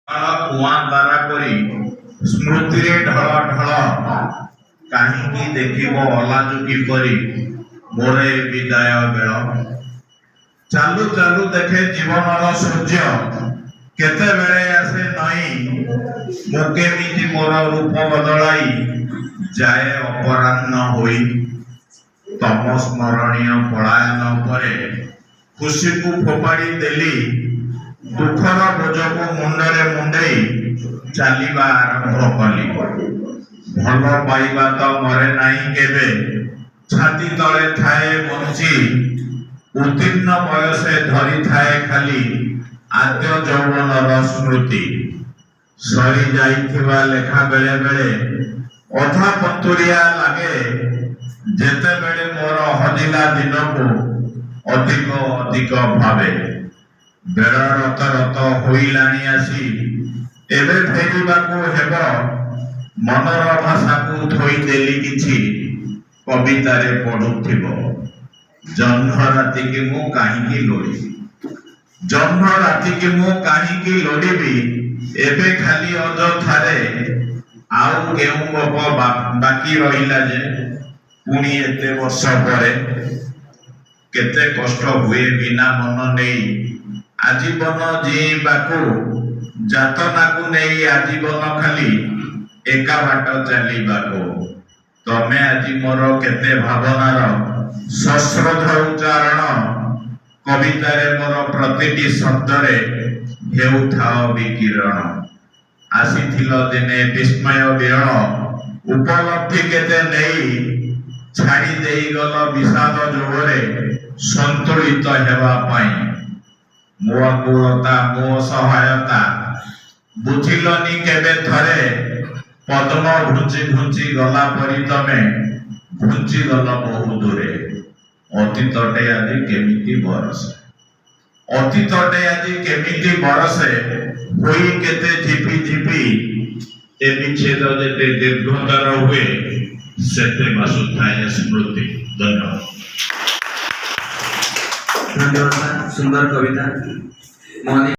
କୁଆଁ ତାରା ପରି ସ୍ମୃତିରେ ଢଳ ଢଳ, କାହିଁକି ଦେଖିବ ଅଲାଜୁକି ପରି ମୋର ଏ ବିଦାୟ ବେଳ? ଚାଲୁ ଚାଲୁ ଦେଖେ ଜୀବନର ସୂର୍ଯ୍ୟ କେତେବେଳେ ଆସେ ନଇଁ। ମୁଁ କେମିତି ମୋର ରୂପ ବଦଳାଇ ଯାଏ ଅପରାହ୍ନ ହୋଇ। ତମ ସ୍ମରଣୀୟ ପଳାୟନ ପରେ ଖୁସିକୁ ଫୋପାଡ଼ି ଦେଲି, ଦୁଃଖର ବୋଝକୁ ମୁଣ୍ଡରେ ମୁଣ୍ଡେଇ ଚାଲିବା ଆରମ୍ଭ କଲି। ଭଲ ପାଇବା ତ ମରେ ନାହିଁ କେବେ, ଛାତି ତଳେ ଥାଏ ବଞ୍ଚି। ଉତ୍ତୀର୍ଣ୍ଣ ବୟସେ ଧରିଥାଏ ଖାଲି ଆଦ୍ୟ ଯୌବନର ସ୍ମୃତି। ସରି ଯାଇଥିବା ଲେଖା ବେଳେ ବେଳେ ଅଧା ପନ୍ତୁରିଆ ଲାଗେ, ଯେତେବେଳେ ମୋର ହଜିଲା ଦିନକୁ ଅଧିକ ଅଧିକ ଭାବେ। ବେଳ ରତ ରତ ହୋଇଲାଣି ଆସି, ଏବେ ଫେରିବାକୁ ହେବ। ମନର ଭାଷାକୁ ଥୋଇଦେଲି କିଛି, କବିତାରେ ପଢୁଥିବ। ଜହ୍ନ ରାତିକି ମୁଁ କାହିଁକି ଲୋଡ଼ିବି? ଜହ୍ନ ରାତିକି ମୁଁ କାହିଁକି ଲୋଡ଼ିବି ଏବେ ଖାଲି ଅଯଥାରେ? ଆଉ କେଉଁ ଗପ ବାକି ରହିଲା ଯେ ପୁଣି ଏତେ ବର୍ଷ ପରେ? କେତେ କଷ୍ଟ ହୁଏ ବିନା ମନ ନେଇ ଆଜୀବନ ଜିଇଁବାକୁ, ଯାତନାକୁ ନେଇ ଆଜୀବନ ଖାଲି ଏକା ବାଟ ଚାଲିବାକୁ। ତମେ ଆଜି ମୋର କେତେ ଭାବନାର ସଶ୍ରଦ୍ଧ ଉଚ୍ଚାରଣ, କବିତାରେ ମୋର ପ୍ରତିଟି ଶବ୍ଦରେ ହେଉଥାଅ ବିକିରଣ। ଆସିଥିଲ ଦିନେ ବିସ୍ମୟ ବିରଳ ଉପଲବ୍ଧି କେତେ ନେଇ, ଛାଡ଼ି ଦେଇଗଲ ବିଷାଦ ଯୋଗରେ ସନ୍ତୁଳିତ ହେବା ପାଇଁ। ମୋ ଆକୁଳତା, ମୋ ଅସହାୟତା ବୁଝିଲନି କେବେ ଥରେ। ପଦ୍ମ ଘୁଞ୍ଚି ଘୁଞ୍ଚି ଗଲା ପରି ତମେ ଘୁଞ୍ଚି ଗଲ ବହୁ ଦୂରେ। ଅତୀତଟେ ଆଜି କେମିତି ବରସେ, ଅତୀତଟେ ଆଜି କେମିତି ବରସେ ହୋଇ କେତେ ଝିପି ଝିପି। ଏ ବିଚ୍ଛେଦ ଯେତେ ଦୀର୍ଘତର ହୁଏ, ସେତେ ବାସୁଥାଏ ସ୍ମୃତି। ଧନ୍ୟବାଦ। ଧନ୍ୟବାଦ ସାର୍, ସୁନ୍ଦର କବିତା। ମନି।